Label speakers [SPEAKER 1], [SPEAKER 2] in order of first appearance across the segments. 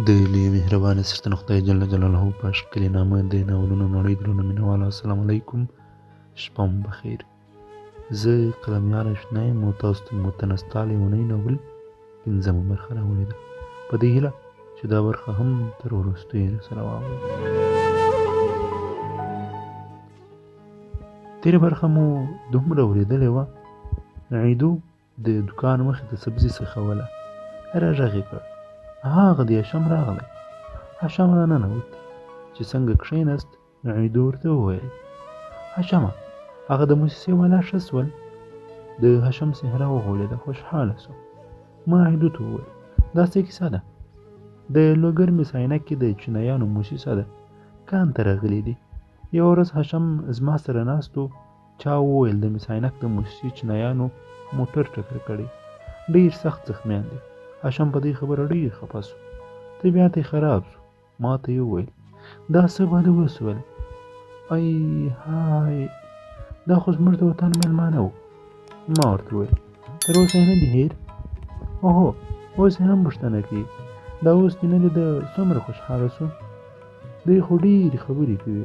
[SPEAKER 1] د لوی مهربان څښتن خدای جل جلاله په ښکلي نامه د ناولونو نړۍ درنو مینهوالو، السلام علیکم، شپه مو بخیر. زه قلمیار اشنا یم او تاسو ته متنستا لیونۍ ناول پنځمه برخه راوړې ده، په دې هیله چې دا برخه هم تر وروستیو سره واورئ. تېره برخه مو دومره اورېدلې وه، عیدو د دوکان مخې ته سبزي څخوله، راغږ یې کړ، هاغه دی هشم راغلی. هشم راننوت، چې څنګه کښېناست عیدو ورته وویل، هشمه هغه د موسسې والا ښه سول؟ د هشم څهره وغوړېده، خوشحاله سو. ما عیدو ته وویل، دا څه کیسه ده؟ د لوګر مس عینک کې د چینایانو موسسه ده، کان ته راغلي دي. یوه ورځ هشم زما سره ناست و، چا وویل د مس عینک د موسسې چینایانو موټر ټکر کړی، ډېر سخت زخمیان دي. هشم په دې خبره ډېر خفه سو، طبیعت یې خراب سو. ما ته یې وویل، دا څه بد وسول؟ ای های، دا خو زموږ د وطن مېلمانه وو. ما ورته وویل، تر اوسه یې نه دي هېر؟ اوهو، اوس یې هم پوښتنه کوي، دا اوس دې نه لیده څومره خوشحاله سو؟ دوی خو ډېرې خبرې کوي،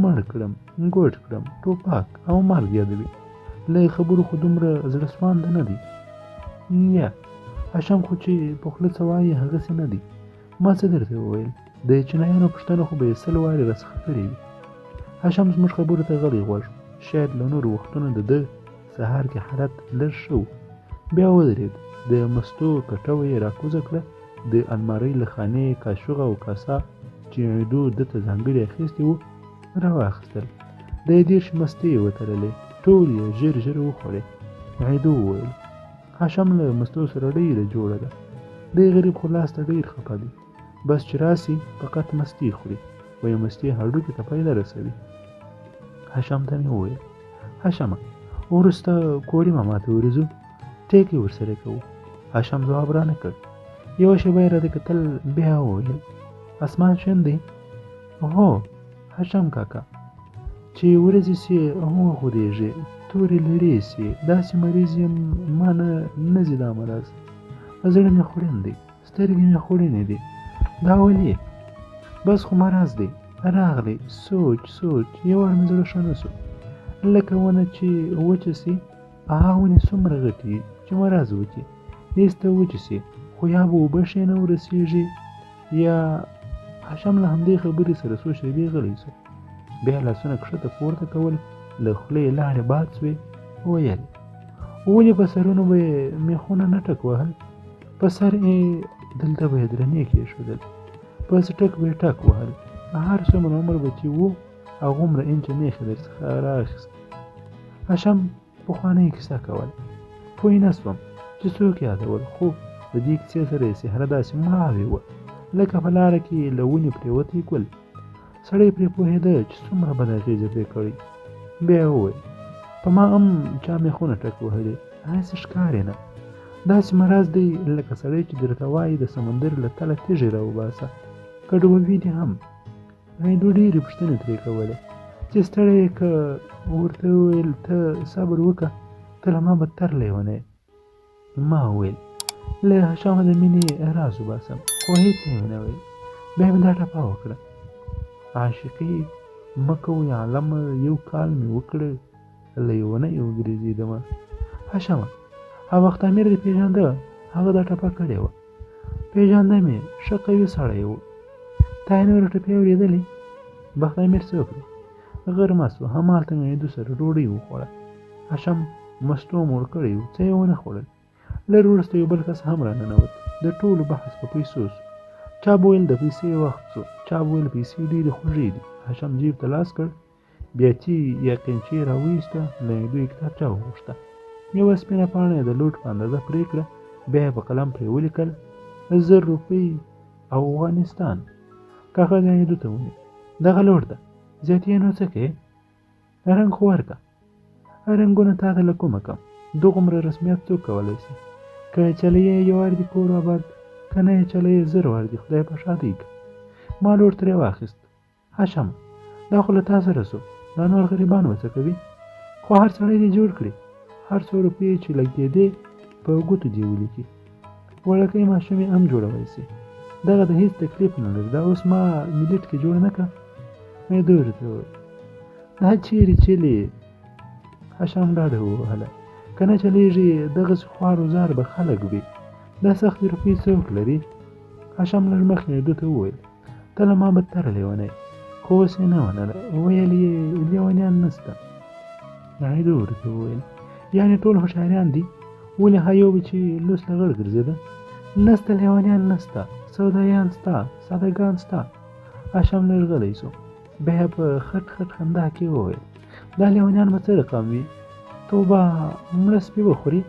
[SPEAKER 1] مړ کړم، ګوډ کړم، ټوپک او مرګ یادوي، له خبرو خو دومره زړه سوانده نه دی. یا هشم خو چې په خوله څه وایي هغسې نه دی. ما څه درته وویل، د چینایانو پوښتنه خو به یې 100 وارې راڅخه کړې وي. هشم زموږ خبرو ته غلی غوږ، شاید له نورو وختونو د ده سهار کې حالت لږ ښه و. بیا ودرېد، د مستو کټوه یې راکوزه کړه، د المارۍ له خانې یې کاشوغه او کاسه چې عیدو ده ته ځانګړي اخیستي وو راواخیستل. د 30 مستې یې وتللې، ټول یې ژر ژر وخوړې. عیدو وویل، هشم له مستو سره ډېره جوړه ده، دی غریب خو لاس ته ډېر خفه دی، بس چې راسي فقط مستې خوري، وایي مستې هډوکي ته فایده رسوي. هشم ته مې وویل، هشمه وروسته کوړي ماما ته ورځو، ټیکې ورسره کوو. هشم ځواب رانه کړ، یوه شېبه یې راته کتل، بیا وویل، اسمان شین دی؟ هو هشم کاکا، چې ورځې سي وغورېږي، تورې لرې سي، داسې مریض یم ما نه ځي دا مرض، زړه مې خوړین دی، سترګې مې خوړینې دي، دا ولې؟ بس خو مرض دی راغلی، سوچ سوچ، یو وار مې زړه ښه نه سو، لکه ونه چې وچه سي، هغه ونې څومره غټې وي چې مرض وکړي، ایسته وچه سي، خو یا به اوبه ښې نه ورسېږي یا. هشم له همدې خبرې سره څو شېبې غلی سو، بیا لاسونه کښته پورته کول، له خولې یې لاړې باد سوې، ویل، ولې په سرونو به یې میخونه نه ټک وهل؟ په سر یې دلته به یې درنې کېښودل، په څټک به یې ټک وهل، هر څومره عمر به چې و هغومره انچه میخې درڅخه راخیست. هشم پخوانۍ کیسه کوله، پوه نه سوم چې څوک یادول، خو د دې کیسې سره یې څهره داسې مړاوې وه لکه په لاره کې له ونې پرېوتی ګل. سړی پرې پوهېده چې څومره بد اغېز یې پرې کړی. بیا یې وویل، په ما هم چا میخونه ټک وهلي، هسې ښکاري نه، داسې مرض دی لکه سړی چې درته وایي د سمندر له تله تیږې راوباسه، که ډوبوي دې هم. عیدو ډېرې پوښتنې ترې کولې، چې ستړی یې که ورته وویل، ته صبر وکړه، ته له ما بدتر لیونی. ما وویل، له هشامه د مینې راز وباسم، خو هېڅ یې ونه ویل. بیا مې دا ټپه وکړه، عاشقي مه کوئ عالمه، یو کال مې وکړه له لیونۍ وګرځېدمه. هشمه هغه وخت امیر دې پېژانده؟ هغه دا ټپه کړې وه. پېژانده مې، ښه قوي سړی و. تا یې نورې ټپې اورېدلې؟ بخت امیر څوک دی؟ غرمه سوه، همالته مې عیدو سره ډوډۍ وخوړه. هشم مستو موړ کړی و، څه یې ونه خوړل. لږ وروسته یو بل کس هم راننوت، د ټولو بحث په پیسو سو. چا به ویل د پیسې وخت سو، چا به ویل پیسې ډېرې خوږې دي. هشم جیب ته لاس کړ، بیاتي یا قینچې یې راوایسته، له عیدو یې کتابچه وغوښته. یوه سپینه پاڼه یې د لوټ په اندازه پرې کړه، بیا یې په قلم پرې ولیکل، 1000 روپۍ او افغانستان. کاغذ یې عیدو ته ونیو، دغه لوټ ده، زیاتې یې نو څه کوې؟ رنګ خو ورکه. رنګونه تا ته له کومه کم، دغومره رسمیت څوک کولی سي؟ که چلوې یو وار دي کور اباد، که نه یې چلوې 1000 وار دي خدای په ښادۍ که. ما لوټ ترې واخیست. هشم دا خو له تا سره سو، دا نور غریبان به څه کوي؟ خو هر سړی دې جوړ کړي، هر څو روپۍ چې لګېدې په ګوتو دې ولیکي. وړکۍ ماشومې هم جوړولی سي. دغه د هیڅ تکلیف نه لري، دا اوس ما ملت کې جوړ نه که. عیدو ورته وویل دا چیرې چلي؟ هشام ډاډه ووهله، که نه چلیږي دغسې خوار و زار به خلک وي، دا سختې روپۍ څوک لري؟ هشام لږ مخکې عیدو ته وویل ته له ما بدتر لیونی، خو اوس یې نه منله، ویل یې لیونیان نسته. عیدو ورته وویل یعنې ټول هوښیاریان دي، ولې ها یو به چې لوس لغړ ګرځېده؟ نسته لیونیان نسته، سودایان سته، سادهګان سته. هشام لږ غلی سو، بیا یې په خټ خټ خندا کې وویل دا لیونیان به څه رقم وي؟ توبه مړه سپي به خوري.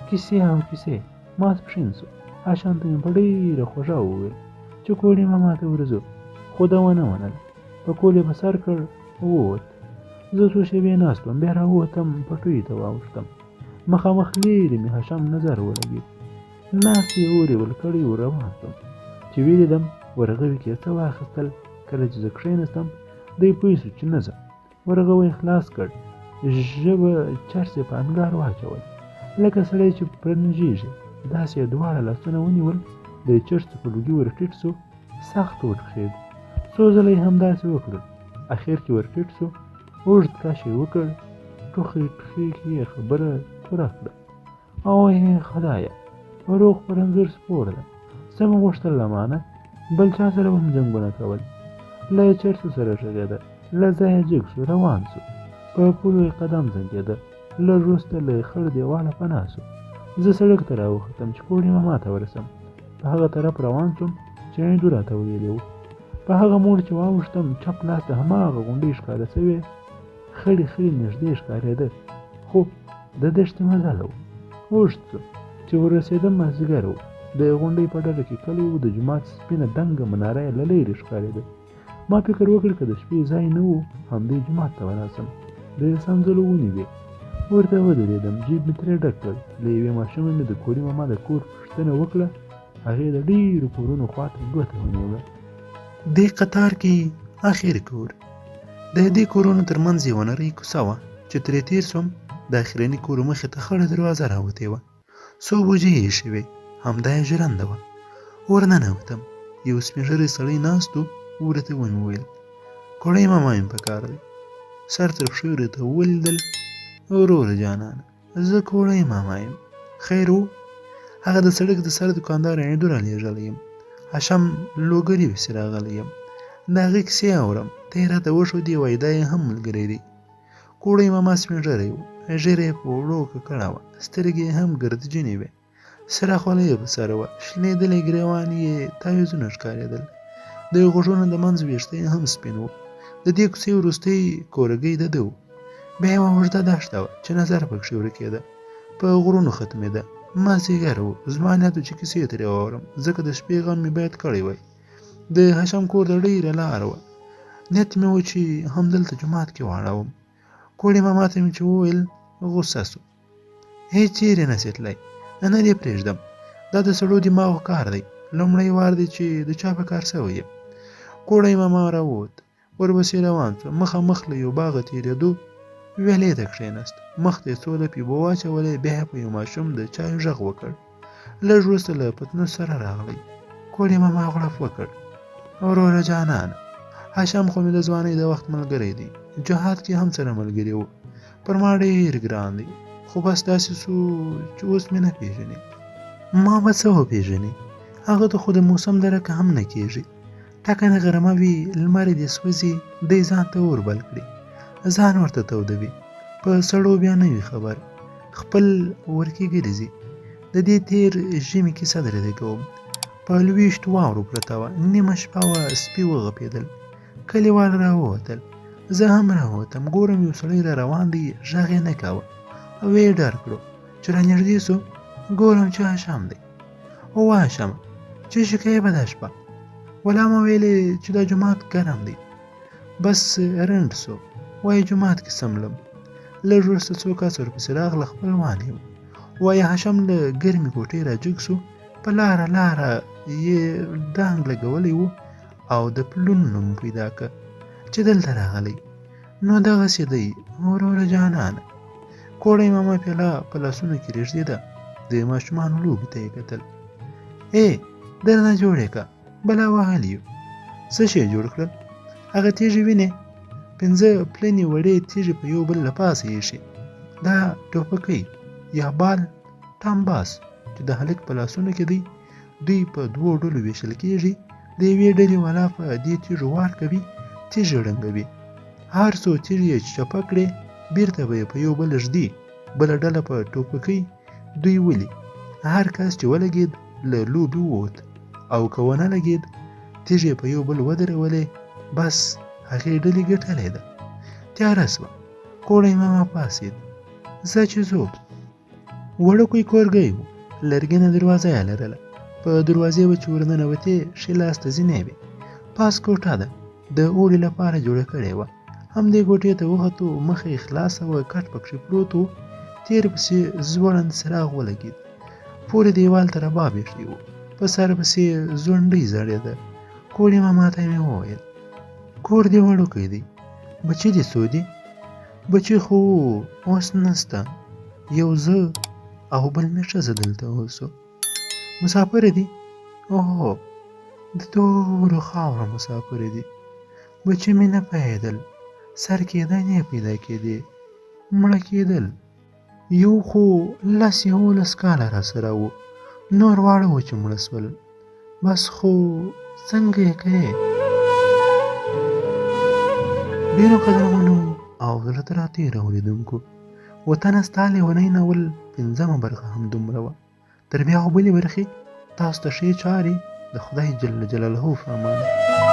[SPEAKER 1] کیسې او کیسې. ماسپښین سو، هشام ته مې په ډېره خوږه وویل چې کوړي ماما ته ورځو، خو ده ونه منله، په کول یې په سر کړ، ووت. زه څو شېبې ناست وم، بیا راووتم، پټیو ته واوښتم. مخامخ لېرې مې هشام نظر ولګېد، ناست یې اور یې بل کړی و. روان سوم چې ولیدم ورغوي کې یې څه واخیستل. کله چې زه کښېناستم دی پوه سو چې نه ځم، ورغوی یې خلاص کړ، ژبه چرس یې په انګار واچول، لکه سړی چې پرنجېږي داسې یې دواړه لاسونه ونیول، د چرسو په لوګي ور ټیټ سو، سخت وټوخېد. څو ځله یې همداسې وکړل، اخر کې ور ټیټ سو، اوږد کش یې وکړ، ټوخي ټوخي کې یې خبره پوره کړه، اوه خدایه روغ پر انځور سپور ده، څه مې غوښتل له مانه؟ بل چا سره به هم جنګونه کول. له چرسو سره غږېده، له ځایه جګ سو، روان سو، په پولو یې قدم زنګېده. لږ وروسته له خړ دېواله پناه سو. زه سړک ته راوختم چې کوړي ماما ته ورسم. په هغه طرف روان سوم چې عیدو راته ویلي وو. په هغه موړ چې واوښتم، چپ لاس ته هماغه غونډۍ ښکاره سوې، خړې خړې نږدې ښکارېده، خو د دښتې مزله و. اوږد سو چې ورسېدم، مازدیګر و. د غونډۍ په ډډه کې کلی و، د جومات سپینه دنګه مناره یې له لرې ښکارېده. ما فکر وکړ که د شپې ځای نه و، همدې جومات ته به راسم. د سنځلو ونې وې، ورته ودرېدم، جیب مې ترې ډک کړ. له یوې ماشومې مې د کوري ماما د کور پوښتنه وکړه، هغې د ډېرو کورونو خواته ګوته ونیوله. دې قطار کې اخر کور، د دې کورونو تر منځ یوه نرۍ کوڅه وه، چې ترې تېر سوم، د اخرني کور مخې ته خړه دروازه راوتې وه، څو بوجۍ یې ایښې وې، همدا یې ژرنده وه. ورننوتم، یو سپین ږیری سړی ناست و، ورته ومې ویل کوړی ماما مې په کار دی. سر تر پښو یې راته ولیدل، وروره جانانه زه کوړی ماما یم، خیر و؟ هغه د سړک د سر دوکاندار عیدو رالیږلی یم، حشم لوګري پسې راغلی یم، د هغه کیسې اورم، ته یې راته وښودې، وایي دا یې هم ملګری دی. کوړی ماما سپین ږیری و، ږیره یې په اوړو ککړه وه، سترګې یې هم ګردجنې وې، سره خولۍ یې په سر وه، شلېدلی ګرېوان یې تاویزونه ښکارېدل، د غوږونو د منځ ویښته یې هم سپین وو. د دې کوڅې وروستی کورګی د ده و. بیا یوه اوږده دښته وه چې نظر پکښې ورکېده، په غرونو ختمېده. مازدیګر و، زما نیت و چې کیسې ترې واورم، ځکه د شپې غم مې باید کړی وای. د هشم کور ته ډېره لاره وه، نیت مې و چې همدلته جومات کې واړوم. کوړې ماما ته مې چې وویل، غوسه سو. هیڅ چیرې نه سې تلای، نه دې پرېږدم، دا د سړو دماغو کار دی، لومړی وار دی چې د چا په کار سوی یم. کوړی ماما راووت، ورپسې روان سو، مخامخ له یو باغه تېرېدو، ویالې ته کښېناست، مخ ته یې څو لپې اوبه واچولې، بیا یې په یو ماشوم د چایو غږ وکړ. لږ وروسته له پتنوس سره راغلی، کوړي ماما غړپ وکړ، وروره جانانه هشم خو مې د ځوانۍ د وخت ملګری دی، جهاد کې هم سره ملګري وو، پر ما ډېر ګران دی، خو بس داسې سو چې اوس مې نه پېژني. ما به څه وپېژني، هغه ته خو د موسم درک هم نه کېږي. ټکنه غرمه وي، لمر دې سوځي، دی ځان ته اور بل کړي، ځان ورته تودوي، په سړو بیا نه وي خبر، خپل ورکې ګرځي. د دې تېر ژمي کیسه درته کوم. په لویشت واورو پرته وه، نیمه شپه وه، سپي وغپېدل، کلیوال راووتل، زه هم راووتم، ګورم یو سړی را روان دی، غږ یې نه کاوه، ویې ډار کړو. چې رانږدې سو، ګورم چې هشام دی. وه هشامه، چې شي کوې په دا شپه؟ ولا ما ویلې چې دا جومات ګرم دی. بس رنډ سو، وایي جومات کې څملم. لږ وروسته څو کسه ورپسې راغله، خپلوان یې وو. وایي هشم له ګرمې کوټې راجګ سو، په لاره لاره یې ډانګ لګولی و او د پلونو نوم پیدا که چې دلته راغلی. نو دغسې دی وروره جانانه. کوړی ماما پیاله په لاسونو کې رېږدېده، د ماشومانو لوبې ته یې کتل. ای درنه جوړې که. بلا وهلي یو. څه شی جوړ کړل؟ هغه تیږې وینې؟ پنځه پلنې وړې تیږې په یو بل له پاسه ایښي. دا ټوپکۍ یا بال ټامباس چې د هلک په لاسونو کې دی، دوی په دوو ډلو ویشل کیږي. د یوې ډلې والا په دې تیږو وار کوي، تیږې ړنګوي. هر څو تیږې یې چې چپه کړې، بیرته به یې په یو بل ږدي. بله ډله په ټوپکۍ دوی ولي. هر کس چې ولګید له لوبې ووت او که ونه لګید، تیږې یې په یو بل ودرولې، بس هغې ډلې ګټلې ده. تیاره شوه، کوړی ماما پاڅېد، ځه چې ځو. وړوکی کورګی و، لرګینه دروازه یې لرله. په دروازې به چې ورننوتې، ښي لاس ته زینې وې. پاس کوټه ده، د اوړي لپاره جوړه کړې وه. همدې کوټې ته وختو، مخه یې خلاصه وه، کټ پکښې پروت و، تېر پسې ځوړند څراغ ولګېد. پورې دیوال ته رباب ایښی و، په سر پسې ځونډۍ ځړېده. کوړي ماما ته مې وویل، کور دې وړوکی دی، بچي دې څو دي؟ بچي خو اوس نسته، یو زه او بل مې ښځه دلته اوسو. مسافر دي؟ اوهو، د تورو خاورو مسافر دي. بچي مې نه پیدل، سر کېده نه پیدا کېدې، مړه کېدل. یو خو لس 11 کاله راسره و، نور واړه و چې مړه سول. بس خو څنګه یې کوې؟ ډېرو قدرمنو او زړه ته راتېرو اورېدونکو، وطنه ستا لېونی ناول پنځمه برخه هم دومره وه. تر بیا بلې برخې تاسو ته ښې چارې د خدای جل جلاله په امان.